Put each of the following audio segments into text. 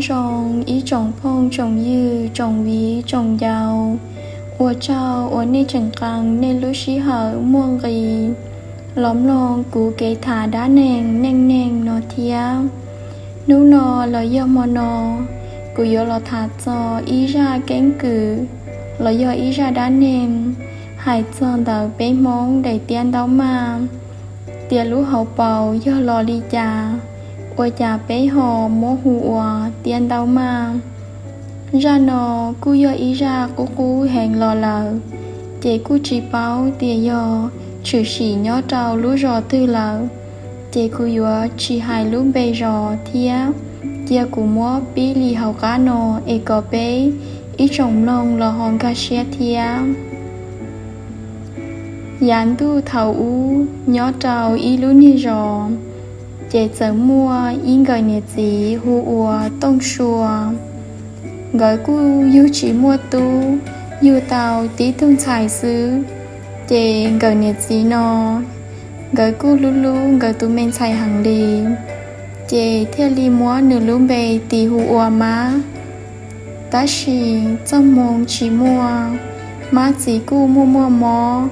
Zoo ib tsoom phooj tsoom ywg, tsoom viv tsoom ncaus, ua tsaug uas nej tseem qee nej lub sij hawm muaj nqis los mloog kuv kev tham dab neeg neej neeg no thiab. Hnub no los yog hmo no, kuv yuav los tham txog ib zaj keeb kwm los yog ib zaj dab neeg hais txog ntawm peb Hmoob daim tiab ntaub maj, tias lub hauv paus yog los li cas, ua cas peb ho muab hu ua tiab ntaub maj. Zaj no kuj yog ib zaj qub qub heev los lawm, ces kuj tsis paub tias yog tshwm sim nyob rau lub zos twg lawm, ces kuv yuav tsis hais lub npe zos thiab, cia kuv muab pib li hauv qab no es kom peb ib tsoom mloog los ho nkag siab thiab. Yav ntuj thaum ub nyob rau ib lub niag zos, ces txawm muaj ib nkawm niam txiv hu ua Tooj Sua. Nkawd kuj yug tsis muaj tub, yug tau tib tug ntxhais xwb. Ces nkawm niam txiv no, nkawd kuj hlub hlub nkawd tus me ntxhais heev li, ces thiaj li muab nws lub npe tis hu ua Mab. Tab sis txoj hmoo tsis muaj, Mab txiv kuj muaj muaj mob,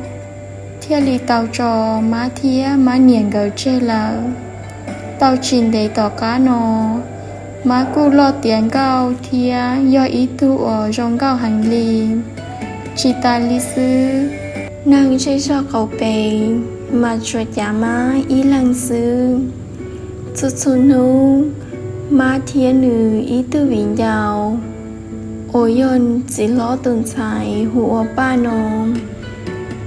thiaj li tau tso Mab thiab Mab niam nkawd tseg lawm. Tau tsis ntev tom qab no, Mab kuj loj tiav nkauj thiab yog ib tug uas zoo nkauj heev li. Tsis tas li xwb, neeg zej zog qaum pem mas tsuas cav Mab ib leeg xwb. Txhua txhua hnub, Mab thiab nws ib tug viv ncaus uas yog txiv hlob tus ntxhais hu ua Paj no,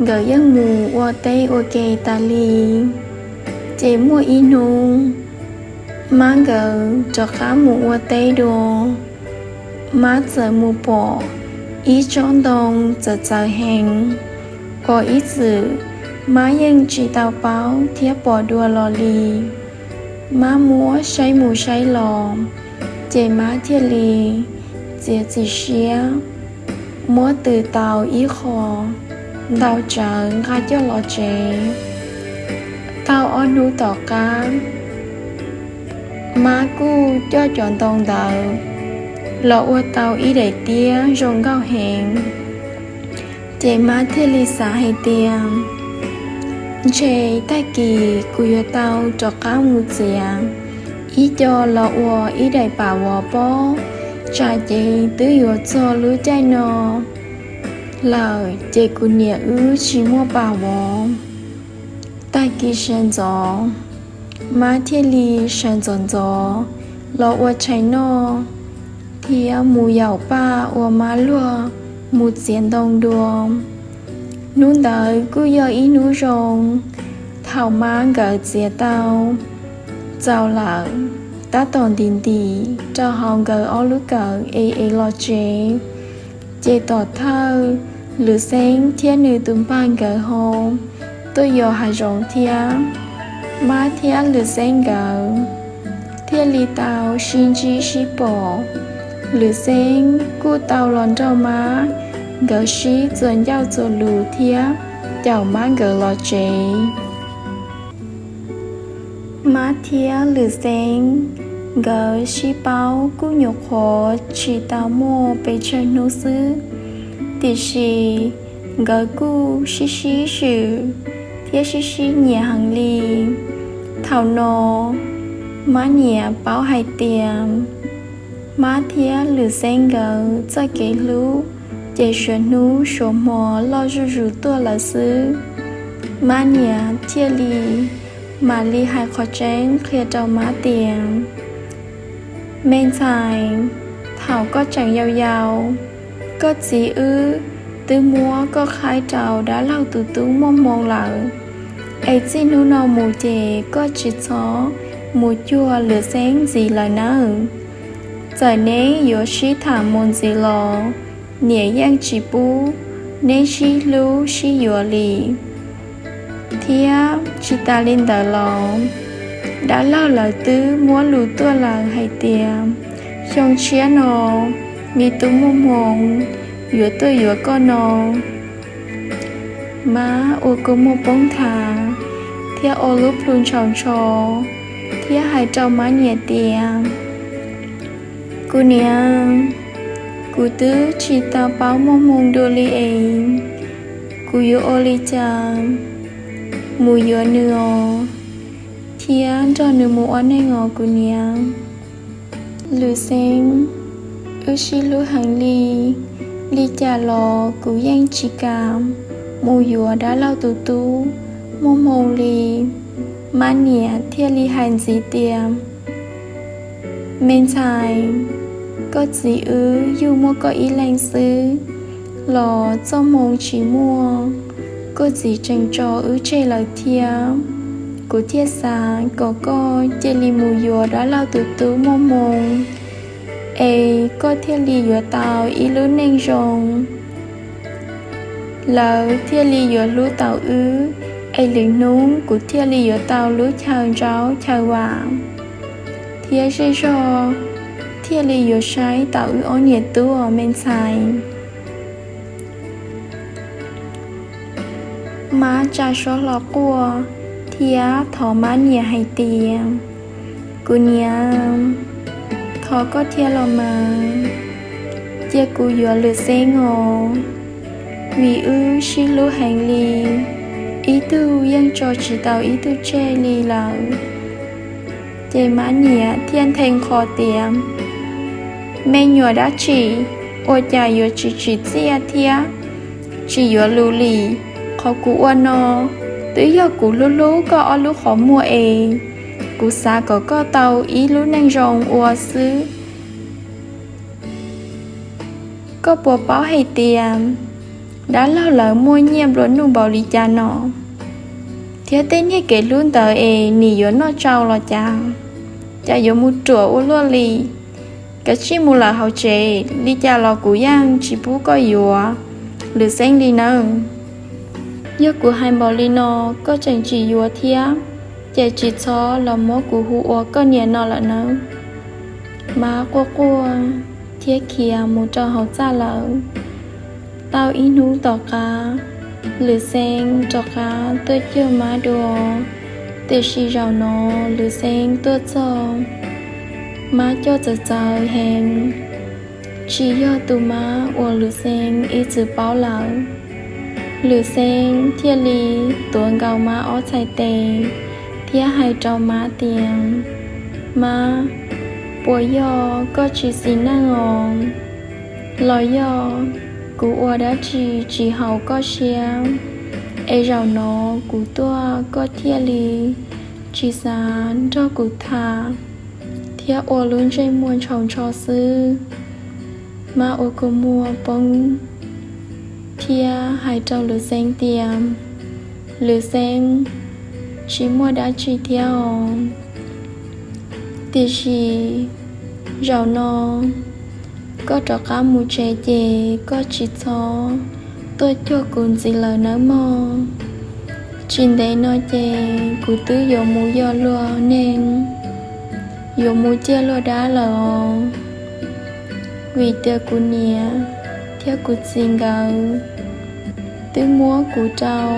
nkawd yeej mus ua teb ua ke tas li. Ces muaj ib hnub, Mab nkawd rov qab mus ua teb dua, Mab txawm mus pom ib tsob ntoo txawv txawv heev uas ib txwm Mab yeej tsis tau paub thiab pom dua los li. Mab muab saib mus saib los, ces Mab thiaj li txiav txim siab muab tws tau ib qho ntau tsawv nqa coj los tsev. Tau ob hnub tom qab, Mab kuj coj cov ntoo ntawd los ua tau ib daim tiab zoo nkauj heev. Ces Mab thiaj li xav hais tias, ntshe tag kis kuv yuav tau rov qab mus txiav ib co los ua ib daim pam vov pob, tsam ces twb yuav txog lub caij no lawm, ces kuv niam wb tsis muaj pam vov. Tag kis sawv ntxov, Mab thiaj li sawv ntxov ntxov los ua tshais noj thiab mus yaum Paj uas Mab luag mus txiav ntoo dua. Hnub ntawd kuj yog ib hnub zoo, thaum Mab nkawd txiav tau txaus lawm, tab tom ntim ntim rau hauv nkawd ob lub kawm es es los tsev, ces tom thawj Lwm Xeeb thiab nws tus npawg nkawd ho tuaj yos hav zoov thiab. Mab thiab Lwm Xeeb nkawd thiaj li tau sib ntsib sib pom. Lwm Xeeb kuj tau los nrog Mab nkawd sib txuas ncauj txuas lus thiab caum Mab nkawd los tsev. Mab thiab Lwm Xeeb nkawd sib paub kuj nyuam qhuav tsis tau muaj pes tsawg hnub xwb, tiam sis nkawd kuj sib sib swm thiab sib sib nyiam heev li. Thaum no, Mab niam paub hais tias Mab thiab Lwm Xeeb nkawd txoj kev hlub ces suav hnub suav hmo loj zuj zus tuaj lawm xwb. Mab niam thiaj li mam li hais qhov tseeb qhia rau Mab tias, me ntxhais, thaum koj tseem yau yau, koj txiv wb twb muab koj qhaib rau dab laug tus tub muaj hmoo lawm, es txij hnub no mus ces koj tsis txhob mus cuag Lwm Xeeb ntxiv lawm nawb. Txawm neb yuav sib tham mus ntxiv los, niam yeej tsis pub neb sib hlub sib yuav li. Thiab tsis tas li ntawd los, dab laug lawv twb muab lus tuaj lawm hais tias xyoo tshiab no me tub muaj hmoo yuav tuaj yuav koj no. Mab ua kua muag poob nthav thiab ua lub plhu ntshaus ntsho thiab hais rau Mab niam tias, Kuv niam, kuv twb tsis tau paub muaj hmoo dua li es kuv yuav ua li cas mus yuav nws os, thiab nrog nws mus ua neej os kuv niam. Lwm Xeeb, wb sib hlub heev li, li cas los kuv yeej tsis kam mus yuav dab laug tus tub muaj hmoo li. Mab niam thiaj li hais ntxiv tias, Me ntxhais, koj txiv wb yug muaj koj ib leeg xwb los txoj hmoo tsis muaj, koj txiv tseem tso wb tseg lawm thiab. Kuv thiaj xav kom koj cia li mus yuav dab laug tus tub muaj hmoo, es koj thiaj li yuav tau ib lub neej zoo. Lawv thiaj li yuav hlub tau wb, es lwm hnub kuv thiaj li yuav tau lub chaw ntsauv chaw vam, thiab zej zog thiaj li yuav saib tau wb ob niam tub os me ntxhais. Mab tsa suab hlo quaj thiab thov Mab niam hais tias, Kuv niam, thov koj thiab los mas, cia kuv yuav Lwm Xeeb os, vim wb sib hlub heev li, ib tug yeej tso tsis tau ib tug tseg li lawm. Ces Mab niam thiaj nthe nqho tias, Me nyuam dab tsi, ua cas yuav tsis tsim txiaj thiab tsis yuav lus li? Qhov kuv ua no twb yog kuv hlub hlub koj ob lub qhov muag es kuv xav kom koj tau ib lub neej zoo ua xwb. Koj puas paub hais tias dab laug lawv muaj nyiaj nplua nuj npaum li cas no, thiab tej niag kev hlub ntawd es nim yuav noj tsau los cas, cas yuav mus ruam ua luaj li. Kav tsij mus lawm hauv tsev, li cas los kuv yeej tsis pub koj yuav Lwm Xeeb li nawb. Yog kuv hais npaum li no koj tseem tsis yuav thiab, ces tsis txhob los muab kuv hu ua koj niam no lawm nawb. Mab quaj quaj thiab khiav mus rau hauv txaj lawm. Tau ib hnub tom qab, Lwm Xeeb rov qab tuaj cuag Mab dua, tiam sis zaum no Lwm Xeeb tuaj txog, Mab coj txawv txawv heev, tsis yog tus Mab uas Lwm Xeeb ib txwm paub lawm. Lwm Xeeb thiaj li tuav nkaus Mab ob txhais tes thiab hais rau Mab tias, Mab, puas yog koj tsis xis neej os? Los yog kuv ua dab tsi tsis haum koj siab, es zaum no kuv tuaj koj thiaj li tsis xav nrog kuv tham thiab ua lub ntsej muag ntshaus ntsho xwb? Mab ua kua muag poob thiab hais rau Lwm Xeeb tias, Lwm Xeeb, tsis muaj dab tsi thiab os. Tiam sis zaum no koj rov qab mus tsev ces koj tsis txhob tuaj cuag kuv ntxiv lawm nawb mog. Tsis ntev no ces kuv twb yuav mus yos luag neeg, yuav mus ciaj luag dab lawm os. Vim tias kuv niam thiab kuv txiv nkawd twb muab kuv rau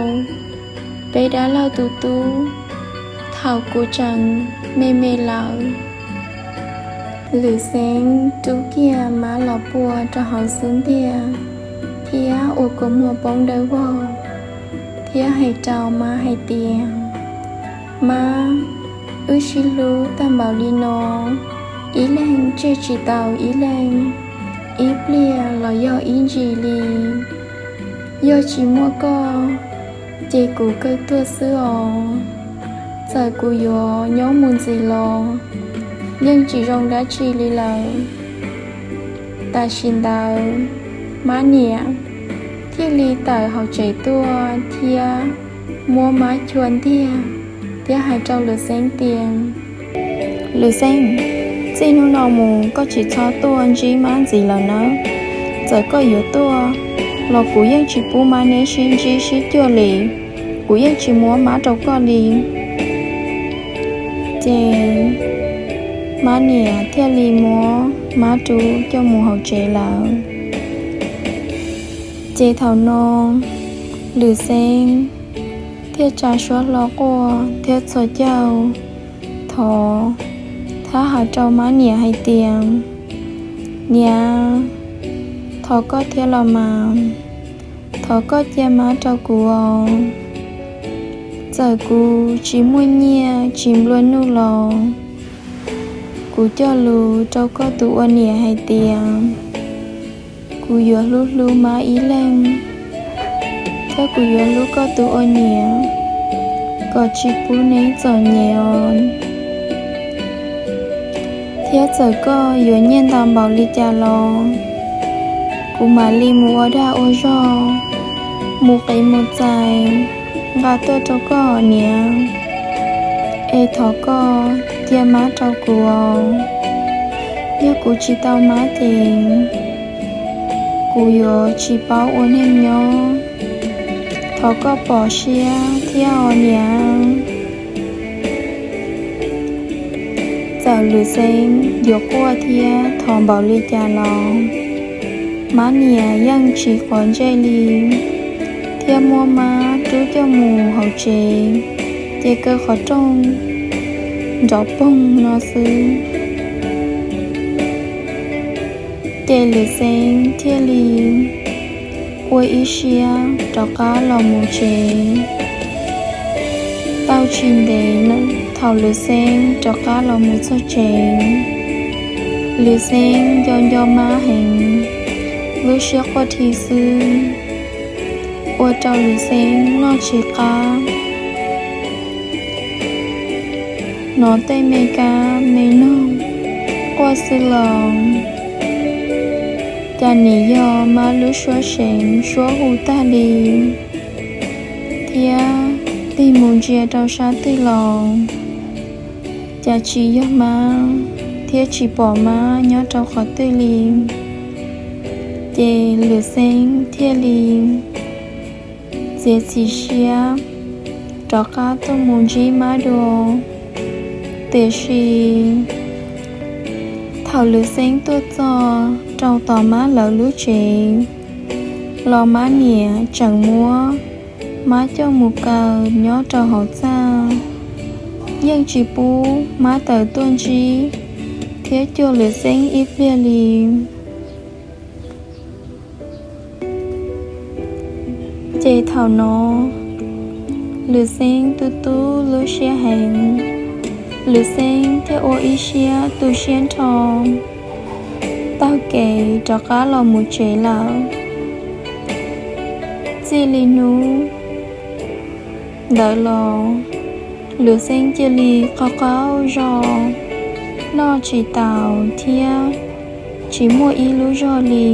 peb dab laug tus tub thaum kuv tseem me me lawm. Lwm Xeeb rub kiag Mab los pua rau hauv xub ntiag thiab ua kua muag poob dawb vog thiab hais rau Mab hais tias, Mab, wb sib hlub tag npaum li no, ib leeg tseg tsis tau ib leeg ib pliag los yog ib ntsis li. Yog tsis muaj koj ces kuv kawg tuag xwb os. Txawm kuv yuav nyob mus ntxiv los yeej tsis zoo dab tsi li lawm. Tam sim ntawd Mab niam thiaj li tawm hauv tsev tuaj thiab muab Mab chua ntiag thiab hais rau Lwm Xeeb tias, Lwm Xeeb, txij hnub no mus koj tsis txhob tuaj ntsib Mab ntxiv lawm nawb. Txawm koj yuav tuaj los kuv yeej tsis pub Mab neb sib ntsib sib cuag li, kuv yeej tsis muab Mab rau koj li. Ces Mab niam thiaj li muab Mab rub coj mus hauv tsev lawm. Ces thaum no Lwm Xeeb thiaj tsa suab hlo quaj thiab txhos caug thov thiab hais rau Mab niam hais tias, Niam, thov koj thiab los mas, thov koj cia mab rau kuv os. Txawm kuv tsis muaj nyiaj tsis nplua nuj los kuv cog lus rau koj tus ua niam hais tias kuv yuav hlub hlub mab ib leeg, thiab kuv yuav hlub koj tus ua niam kom tsis pub neb txom nyem os. Thiab txawm koj yuav nyiaj ntau npaum li cas los kuv mam li mus ua dag ua zog, mus qiv mus txais nqa tuaj rau koj niam. Es thov koj cia mab rau kuv os. Yog kuv tsis tau mab ces kuv yuav tsis paub ua neej nyob. Thov koj pom siab thiab os niam. Txawm Lwm Xeeb yuav quaj thiab thov npaum li cas los mab niam yeej tsis quav ntsej li, thiab muab mab rub coj mus hauv tsev, ces kaw qhov rooj nrov poog no xwb. Ces Lwm Xeeb thiaj li ua ib siab rov qab los mus tsev. Tau tsis ntev, thaum Lwm Xeeb rov qab los mus txog tsev, Lwm Xeeb nco nco mab heev, lub siab quaj dhi xwb, ua rau Lwm Xeeb noj tsis qab, hnov tej me kab me noog quaj xwb los cas nim yog mab lub suab seev suab hu tag li, thiab tig mus ntsia rau sab twg los cas tsis yog mab thiab tsis pom mab nyob rau qhov twg li. Ces Lwm Xeeb thiaj li txiav txim siab rov qab tuaj mus ntsib mab dua. Tiam sis thaum Lwm Xeeb tuaj txog rau tom mab lawv lub tsev los mab niam tseem muab mab coj mus kaw nyob rau hauv txaj, yeej tsis pub mab tawm tuaj ntsib thiab cuag Lwm Xeeb ib pliag li. Ces thaum no Lwm Xeeb tu tu lub siab heev, Lwm Xeeb thiaj ua ib siab tu siab nrho taug kev rov qab los mus tsev lawm. Txij li hnub ntawd los Lwm Xeeb cia li qaug qaug zog, noj tsis taus thiab tsis muaj ib lub zog li.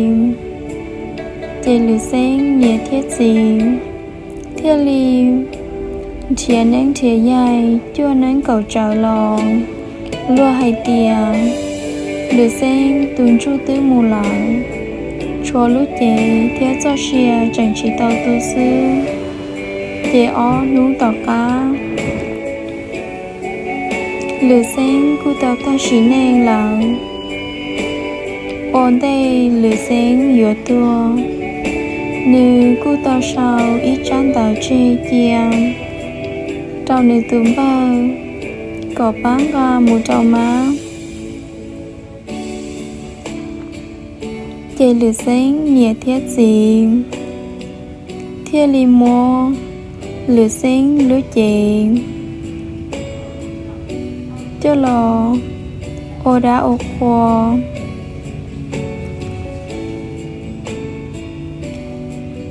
Ces Lwm Xeeb niam thiab txiv thiaj li nrhiav neeb nrhiav yaig cuaj neeb kaum tsawv los luag hais tias Lwm Xeeb tus ntsuj twb mus lawm, tshuav lub cev thiab txoj sia tseem tsis tau tu xwb. Ces ob hnub tom qab Lwm Xeeb kuj tau tag sim neej lawm. Ua ntej Lwm Xeeb yuav tuag, nws kuj tau sau ib tsab ntawv tseg cia rau nws tus npawg kom pab nqa mus rau mab. Ces Lwm Xeeb niam thiab txiv thiaj li muab Lwm Xeeb lub cev coj los ua dab ua qhua.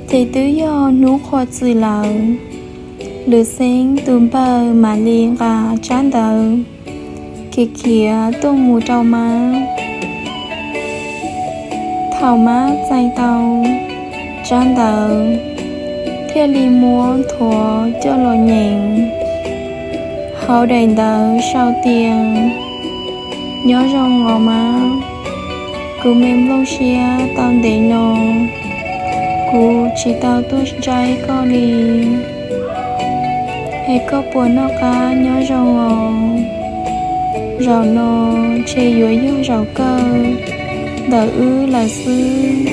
Ces twb yog hnub qhua txwm lawm, Lwm Xeeb tus npawg mam li nqa tsab ntawv khiav khiav tuaj mus rau mab. Thaum mab txais tau tsab ntawv, thiaj li muab nthuav coj los nyeem. Hauv daim ntawv sau tias: Nyob zoo os mab, kuv me nplooj siab tau ntev no kuv tsis tau tuaj ntsaib koj li, es koj puas noj qab nyob zoo os? Zaum no ntshe yuav yog zaum kawg ntawm wb lawm xwb.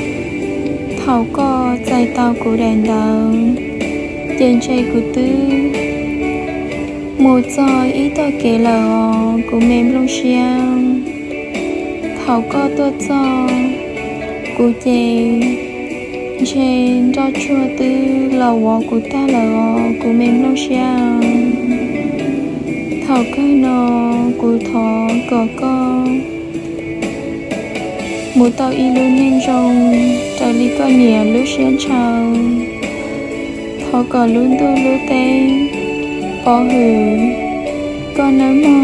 Thaum koj txais tau kuv daim ntawv, ces ntshe kuv twb mus txog ib tog kev lawm os kuv me nplooj siab. Thaum koj tuaj txog, kuv ces ntshe nroj tsuag twb los vov kuv tag lawm os kuv me nplooj siab. Thaum kawg no kuv thov kom koj mus tau ib lub neej zoo raws li koj niam lub siab ntshaw. Thov kom lub ntuj lub teb pov hwm koj nawb mog.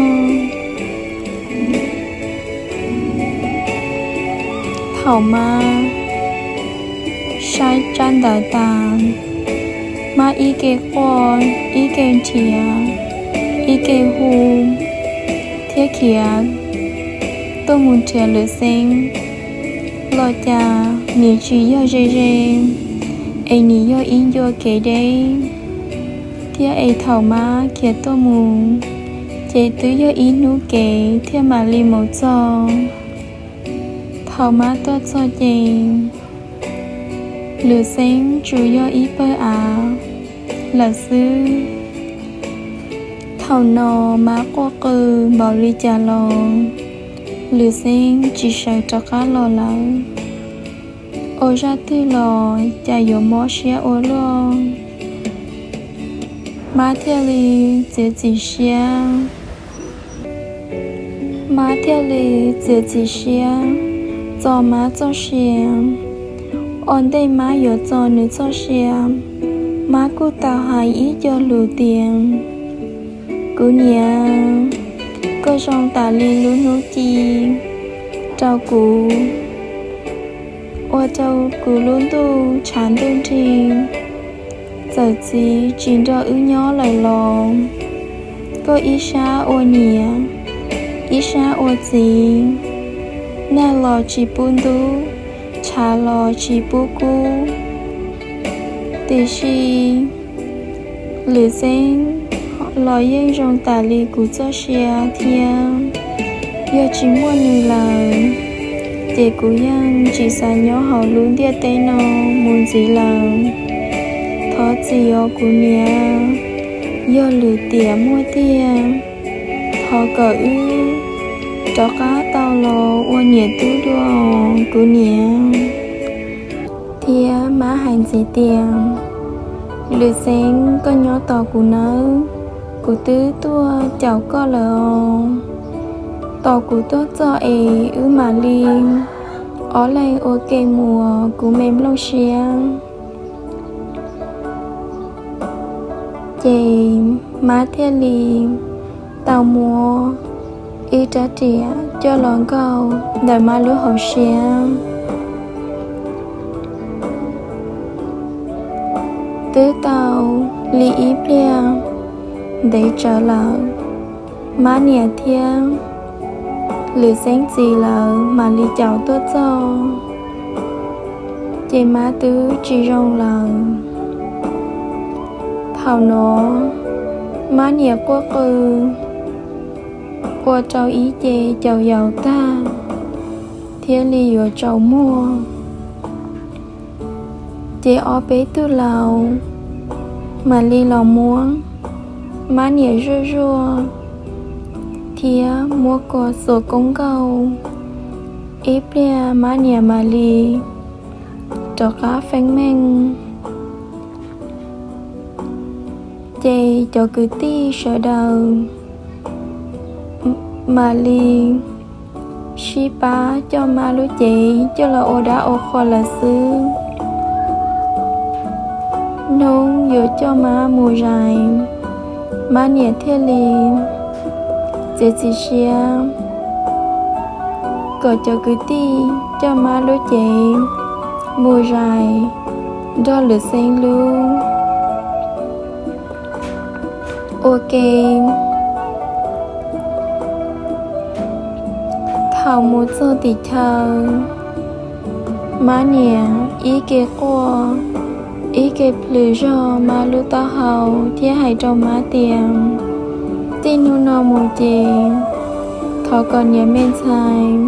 Thaum Mab saib tsab ntawv tas, Mab ib ke quaj ib ke nrhiav, ib ke hu, thiab khiav tuaj mus nrhiav Lwm Xeeb los cas nws tsis yog ze ze, es nws yog ib ncua kev deb, thiab es thaum Mab khiav tuaj mus ces twb yog ib hnub kev thiaj mam li mus txog. Thaum Mab tuaj txog ces Lwm Xeeb tsuas yog ib pawg av lawm xwb. Thaum no Mab quaj qw npaum li cas los Lwm Xeeb tsis sawv rov qab los lawm. Ua zaj twg los cas yuav mob siab ua luaj. Mab thiaj li txiav txim siab Mab thiaj li txiav txim siab txo Mab txoj sia. Ua ntej Mab yuav txo nws txoj sia, Mab kuj tau hais ib co lus tias, Kuv niam, koj zoo tas li lub hnub ci rau kuv, ua rau kuv lub ntuj tshav ntuj nrig. Txawm txiv tsis nrog wb nyob lawm los koj ib sab ua niam, ib sab ua txiv, nag los tsis pub ntub, tshav los tsis pub kub. Tiam sis Lwm Xeeb los yeej zoo tas li kuv txoj sia thiab. Yog tsis muaj nws lawm ces kuv yeej tsis xav nyob hauv lub ntiaj teb no mus ntxiv lawm. Thov txim os kuv niam, yog lwm tiam muaj tiag, thov kom wb rov qab tau los ua niam tub dua os kuv niam. Thiab Mab hais ntxiv tias, Lwm Xeeb, koj nyob tos kuv nawb, kuv twb tuaj caum koj lawm os. Tos kuv tuaj txog es wb mam li ob leeg ua ke mus kuv me nplooj siab. Ces Mab thiaj li tau muab ib rab riam coj los nkaug ntawm Mab lub hauv siab. Twb tau li ib pliag ntev tsawv lawm, Mab niam thiab Lwm Xeeb txiv lawv mam li caum tuaj txog, ces Mab twb tsis zoo lawm. Thaum no Mab niam quaj qw ua rau ib ce caum yaus tag thiaj li yuav tsaus muag. Ces ob peb tug laus mam li los muab Mab niam zuaj zuaj thiab muab kua xuas koob nkaug. Ib pliag Mab niam mam li rov qab feeb meej. Ces cov kwv tij sawv daws mam li sib pab coj Mab lub cev coj los ua dab ua qhua lawm xwb. Hnub yuav coj Mab mus zais, Mab niam thiaj li txiav txim siab kom cov kwv tij coj Mab lub cev mus zais nrog Lwm Xeeb lub ua ke. Thaum mus txog tim chaw, Mab niam ib ke quaj ib ke plhws zog Mab lub taub hau thiab hais rau Mab tias, Txij hnub no mus ces thov kom niam me ntxhais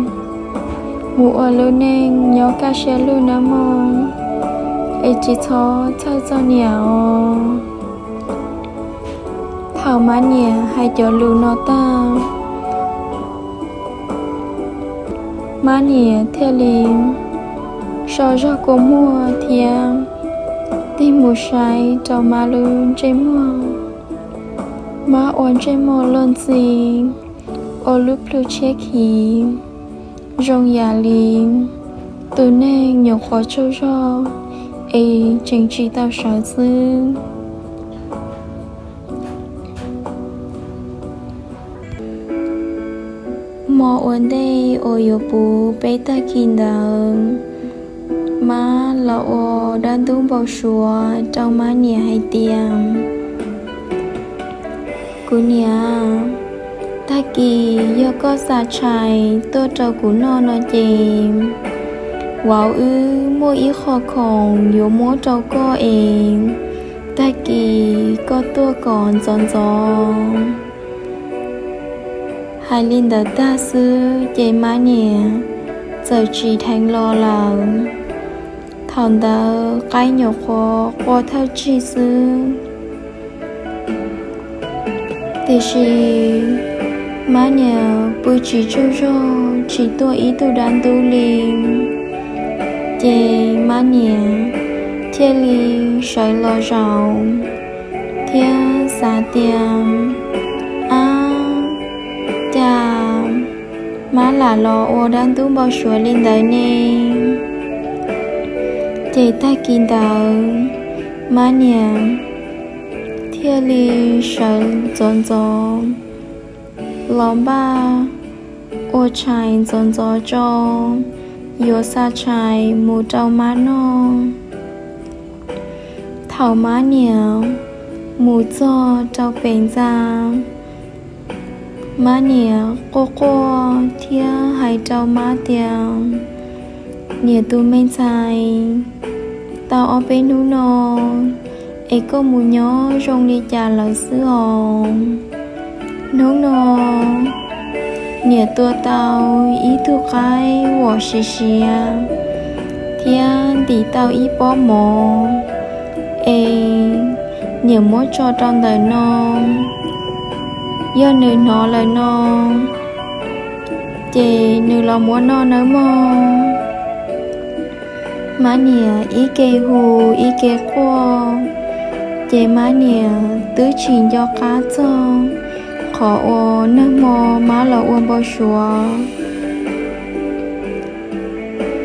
mus ua lub neej nyob kaj siab lug nawb mog, es tsis txhob txhawj txog niam os. Thaum Mab niam hais cov lus no tag, Mab niam thiaj li so zog kua muag thiab tig mus saib rau Mab lub ntsej muag. Mab ua ntsej muag luag ntxhi, ua lub plhu tshiab khiv, zoo yam li tus neeg nyuam qhuav tsaug zog es tseem tsis tau sawv xwb. Hmo ua ntej uas yuav puv peb tag kis ntawd, Mab los ua dab ntub npau suav rau Mab niam hais tias, Kuv niam, tag kis yog koj xa tshais tuaj rau kuv noj no ces, vauv wb muaj ib qho khoom yuav muab rau koj es, tag kis koj tuaj kom ntxov ntxov. Hais li ntawd tag xwb ces Mab niam txawm tsim dheev los lawm. Thaum ntawd qaib nyuam qhuav qua thawj tsig xwb. Tiam sis Mab niam pw tsis tsaug zog tsis tuaj ib tug dab ntub li. Ces Mab niam thiaj li sawv los zaum thiab xav tias, Ab, cas Mab lam los ua dab ntub npau suav li ntawd ne? Ces tag kis ntawd Mab niam thiaj li sawv ntxov ntxov los npaj ua tshais ntxov ntxov tso, yuav xa tshais mus rau Mab noj. Thaum Mab niam mus txog rau pem ntxa, Mab niam quaj quaj thiab hais rau Mab tias, Niam tus me ntxhais, tau ob peb hnub no es koj mus nyob zoo li cas lawm xwb os? Hnub no niam tua tau ib tug qaib uas siav siav thiab ntim tau ib pob mov es niam muab tso rau ntawm no. Yog nws hnov lawm no ces nws los muab noj nawb mog. Mab niam ib ke hu ib ke quaj, ces Mab niam twb tsis nco qab txog qhov uas nag hmo Mab los ua npau suav.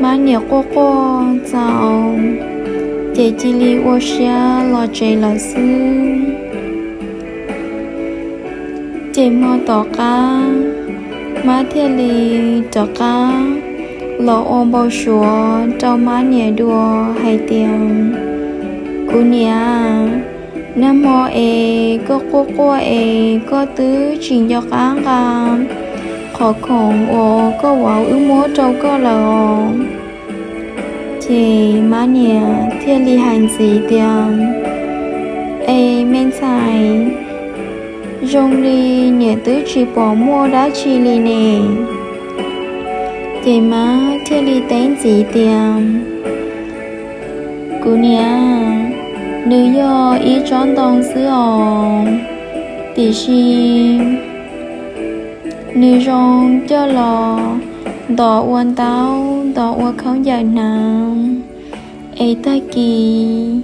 Mab niam quaj quaj txaus, ces cia li ua siab los tsev lawm xwb. Ces hmo tom qab, Mab thiaj li rov qab los ua npau suav rau Mab niam dua hais tias, Kuv niam, nag hmo es koj quaj quaj es koj twb tsis nco qab nqa qhov khoom uas koj vauv wb muab rau koj lawm os. Ces Mab niam thiaj li hais ntxiv tias, Es me ntxhais, zoo li niam twb tsis pom muaj dab tsi li ne. Ces Mab thiaj li teb ntxiv tias, Kuv niam, nws yog ib tsob ntoo xwb os, tiam sis nws zoo coj los ntos ua ntaub ntos ua khaub ncaws hnav, es tag kis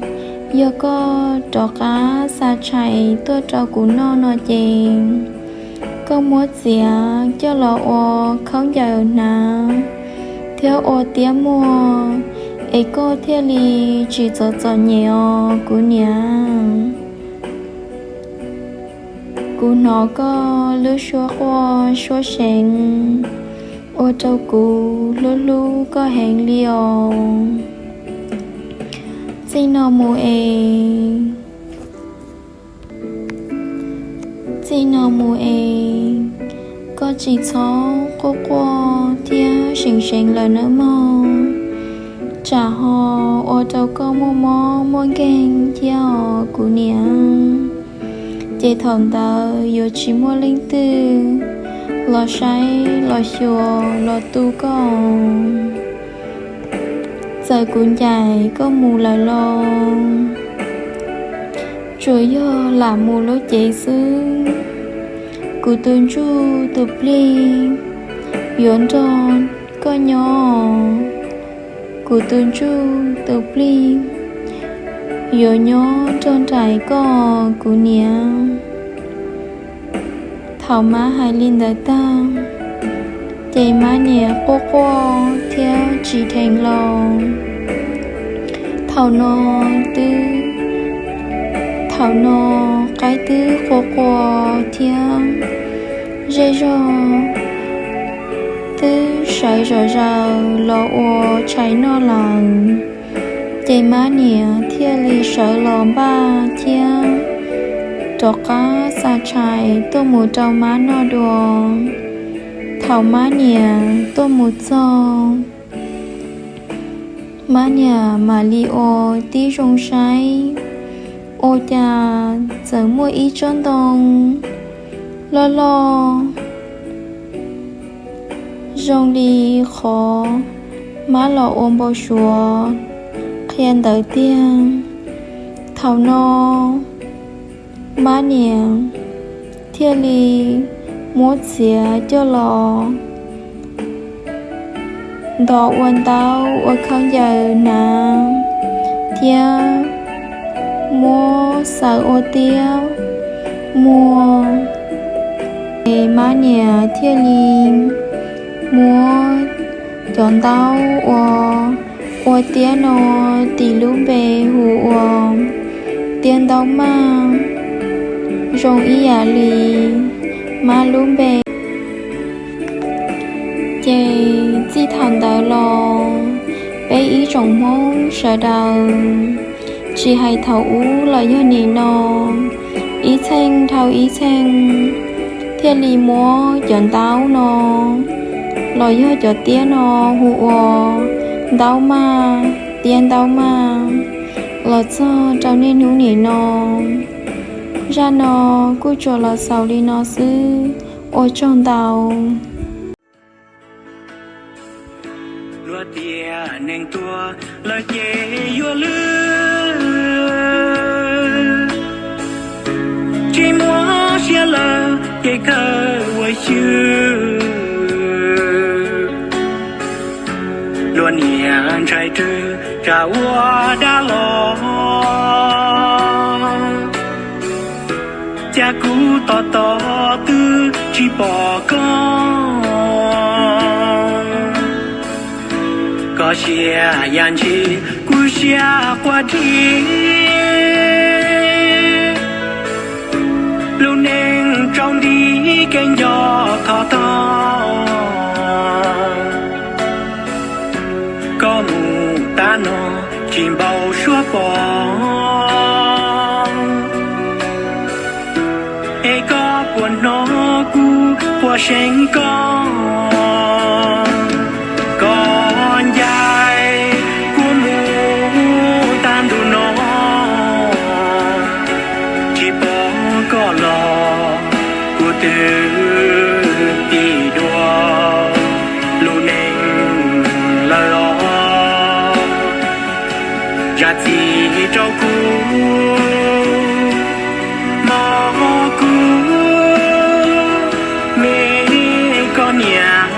yog koj rov qab xa tshais tuaj rau kuv noj no ces, koj muab txiav coj los ua khaub ncaws hnav thiab ua tiab muag, es koj thiaj li tsis txom txom nyem os kuv niam. Kuv hnov koj lub suab quaj suab seev ua rau kuv hlub hlub koj heev li os. Txij no mus es, txij no mus es, koj tsis txhob quaj quaj thiab seev seev lawm nawb mog, tsam ho ua rau koj muaj mob muaj nkeeg thiab os kuv niam. Ces thaum ntawd yuav tsis muaj leej twg los saib los xyuas los tu koj. Txawm kuv ncaim koj mus lawm los tsuas yog lam mus lub cev xwb. Kuv tus ntsuj tus plig yuav nrog Koj nyob, kuv tus ntsuj tus plig yuav nyob nrog nraim koj kuv niam. Thaum Mab hais li ntawd tag, ces Mab niam quaj quaj thiab tsis dheev los. Thaum no twb, thaum no qaib twb qua qua thiab zej zog twb sawv zom zaws los ua tshais noj lawm. Ces Mab niam thiaj li sawv los npaj thiab rov qab xa tshais tuaj mus rau Mab noj dua. Thaum Mab niam tuaj mus txog, Mab niam mam li ua tib zoo saib, ua cas txawm muaj ib tsob ntoo loj loj zoo li qhov Mab los ua npau suav qhia ntawd tiag. Thaum no Mab niam thiaj li muab txiav coj los ntos ua ntaub ua khaub ncaws hnav thiab muab xaws ua tiab muag. Ces Mab niam thiaj li muab cov ntaub uas ua tiab no tis lub npe hu ua tiab ntaub maj, zoo ib yam li Mab lub npe. Ces txij thaum ntawd los peb ib tsoom Hmoob sawv daws, tsis hais thaum ub los yog nim no, ib txheej dhau ib txheej thiaj li muab cov ntaub no los yog cov tiab no hu ua ntaub maj, tiab ntaub maj los txog rau niaj hnub nim no. Zaj no kuj tsuas los xaus li no xwb, ua tsaug ntau. Luag tias neeg tuag lawm ces yuav lwj, tsis muaj siab lawm ces kawg ua xyw. Luag niam ntshai rwg tsam ua dab los, cas kuv tos tos twb tsis pom koj. Koj siab yam ntshis kuv siab quaj dhi, lub neej tsaus nti kev nco thov tog. Koj mus tab no tsis npau suab pom, es koj puas hnov kuv puas seev koj. Koj ncaim kuv mus tag ntuj no, tsis pom koj los kuv twb tig dua lub neej lawm os. Zam txim rau kuv, mog kuv, me koj niam.